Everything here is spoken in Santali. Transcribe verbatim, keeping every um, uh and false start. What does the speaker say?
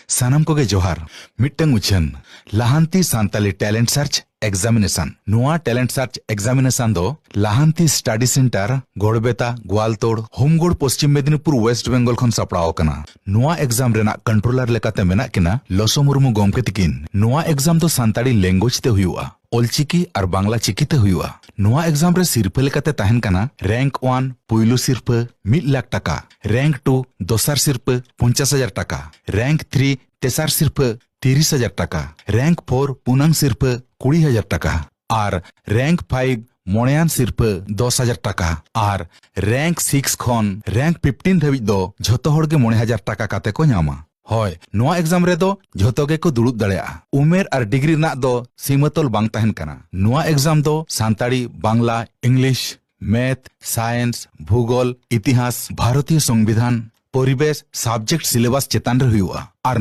ᱥᱟᱱᱟᱢ ᱠᱚᱜᱮ ᱡᱚᱦᱟᱨ᱾ ᱢᱤᱫᱴᱟᱝ ᱩᱪᱷᱟᱹᱱ, ᱞᱟᱦᱟᱱᱛᱤ ᱥᱟᱱᱛᱟᱞᱤ ᱴᱮᱞᱮᱱᱴ ᱥᱟᱨᱪ ᱮᱠᱡᱟᱢᱤᱱᱮᱥᱚᱱ᱾ ᱱᱚᱣᱟ ᱴᱮᱞᱮᱱᱴ ᱥᱟᱨᱪ ᱮᱠᱡᱟᱢᱤᱱᱮᱥᱚᱱ ᱫᱚ ᱞᱟᱦᱟᱱᱛᱤ study centre, Gorbeta, Goaltore, Homgarh, Paschim Medinipur, west Bengal ᱠᱷᱚᱱ ᱥᱟᱯᱲᱟᱣ ᱟᱠᱟᱱᱟ᱾ ᱱᱚᱣᱟ ᱮᱠᱡᱟᱢ ᱨᱮᱱᱟᱜ ᱠᱚᱱᱴᱨᱳᱞᱟᱨ ᱞᱮᱠᱟᱛᱮ ᱢᱮᱱᱟᱜ ᱠᱤᱱᱟ ᱞᱚᱥᱚ ᱢᱩᱨᱢᱩ ᱜᱚᱢᱠᱮ ᱛᱤᱠᱤᱱ᱾ ᱱᱚᱣᱟ ᱮᱠᱡᱟᱢ ᱫᱚ ᱥᱟᱱᱛᱟᱲᱤ ᱞᱮᱝᱜᱩᱭᱮᱡᱽ ᱛᱮ ᱦᱩᱭᱩᱜᱼᱟ, ᱚᱞᱪᱤᱠᱤ ᱟᱨ ᱵᱟᱝᱞᱟ ᱪᱤᱠᱤ ᱛᱮ ᱦᱩᱭᱩᱜᱼᱟ᱾ ᱱᱚᱣᱟ ᱮᱠᱡᱟᱢ ᱨᱮ ᱥᱤᱨᱯᱷᱟᱹ ᱞᱮᱠᱟᱛᱮ ᱛᱟᱦᱮᱱ ᱠᱟᱱᱟ ᱨᱮᱝᱠ ᱚᱣᱟᱱ ᱯᱩᱭᱞᱩ ᱥᱤᱨᱯᱷᱟᱹ ᱢᱤᱫ ᱞᱟᱠᱷ ᱴᱟᱠᱟ, ᱨᱮᱝᱠ ᱴᱩ ᱫᱚᱥᱟᱨ ᱥᱤᱨᱯᱷᱟᱹ ᱯᱚᱧᱪᱟᱥ ᱦᱟᱡᱟᱨ ᱴᱟᱠᱟ, ᱨᱮᱝᱠ ᱛᱷᱨᱤ ᱛᱮᱥᱟᱨ ᱥᱤᱨᱯᱷᱟᱹ ᱛᱤᱨᱤᱥ ᱦᱟᱡᱟᱨ ᱴᱟᱠᱟ, ᱨᱮᱝᱠ ᱯᱷᱳᱨ ᱯᱩᱱᱟᱝ ᱥᱤᱨᱯᱷᱟᱹ ᱠᱩᱲᱤ ᱦᱟᱡᱟᱨ ᱴᱟᱠᱟ ᱟᱨ ᱨᱮᱝᱠ ᱯᱷᱟᱭᱤᱵᱷ ᱢᱚᱬᱮᱭᱟᱱ ᱥᱤᱨᱯᱷᱟᱹ ᱫᱚᱥ ᱦᱟᱡᱟᱨ ᱴᱟᱠᱟ ᱟᱨ ᱨᱮᱝᱠ ᱥᱤᱠᱥ ᱠᱷᱚᱱ ᱨᱮᱝᱠ ᱯᱷᱤᱯᱴᱤᱱ ᱫᱷᱟᱹᱵᱤᱡ ᱫᱚ ᱡᱷᱚᱛᱚ ᱦᱚᱲ ᱜᱮ ᱢᱚᱬᱮ ᱦᱟᱡᱟᱨ ᱴᱟᱠᱟ ᱠᱟᱛᱮ ᱠᱚ ᱧᱟᱢᱟ᱾ ᱦᱳᱭ, ᱱᱚᱣᱟ ᱮᱠᱡᱟᱢ ᱨᱮᱫᱚ ᱡᱷᱚᱛᱚ ᱜᱮᱠᱚ ᱫᱩᱲᱩᱵ ᱫᱟᱲᱮᱭᱟᱜᱼᱟ᱾ ᱩᱢᱮᱨ ᱟᱨ ᱰᱤᱜᱽᱨᱤ ᱨᱮᱱᱟᱜ ᱫᱚ ᱥᱤᱢᱟᱹᱛᱚᱞ ᱵᱟᱝ ᱛᱟᱦᱮᱱ ᱠᱟᱱᱟ᱾ ᱱᱚᱣᱟ ᱮᱠᱡᱟᱢ ᱫᱚ Santali, Bangla, English, math, science, ᱵᱷᱩᱜᱳᱞ, ᱤᱛᱤᱦᱟᱥ, ᱵᱷᱟᱨᱚᱛᱤᱭᱚ ᱥᱚᱝᱵᱤᱫᱷᱟᱱ, ᱯᱚᱨᱤᱵᱮᱥ ᱥᱟᱵᱡᱮᱠᱴ ᱥᱤᱞᱮᱵᱟᱥ ᱪᱮᱛᱟᱱ ᱨᱮ ᱦᱩᱭᱩᱜᱼᱟ᱾ ᱟᱨ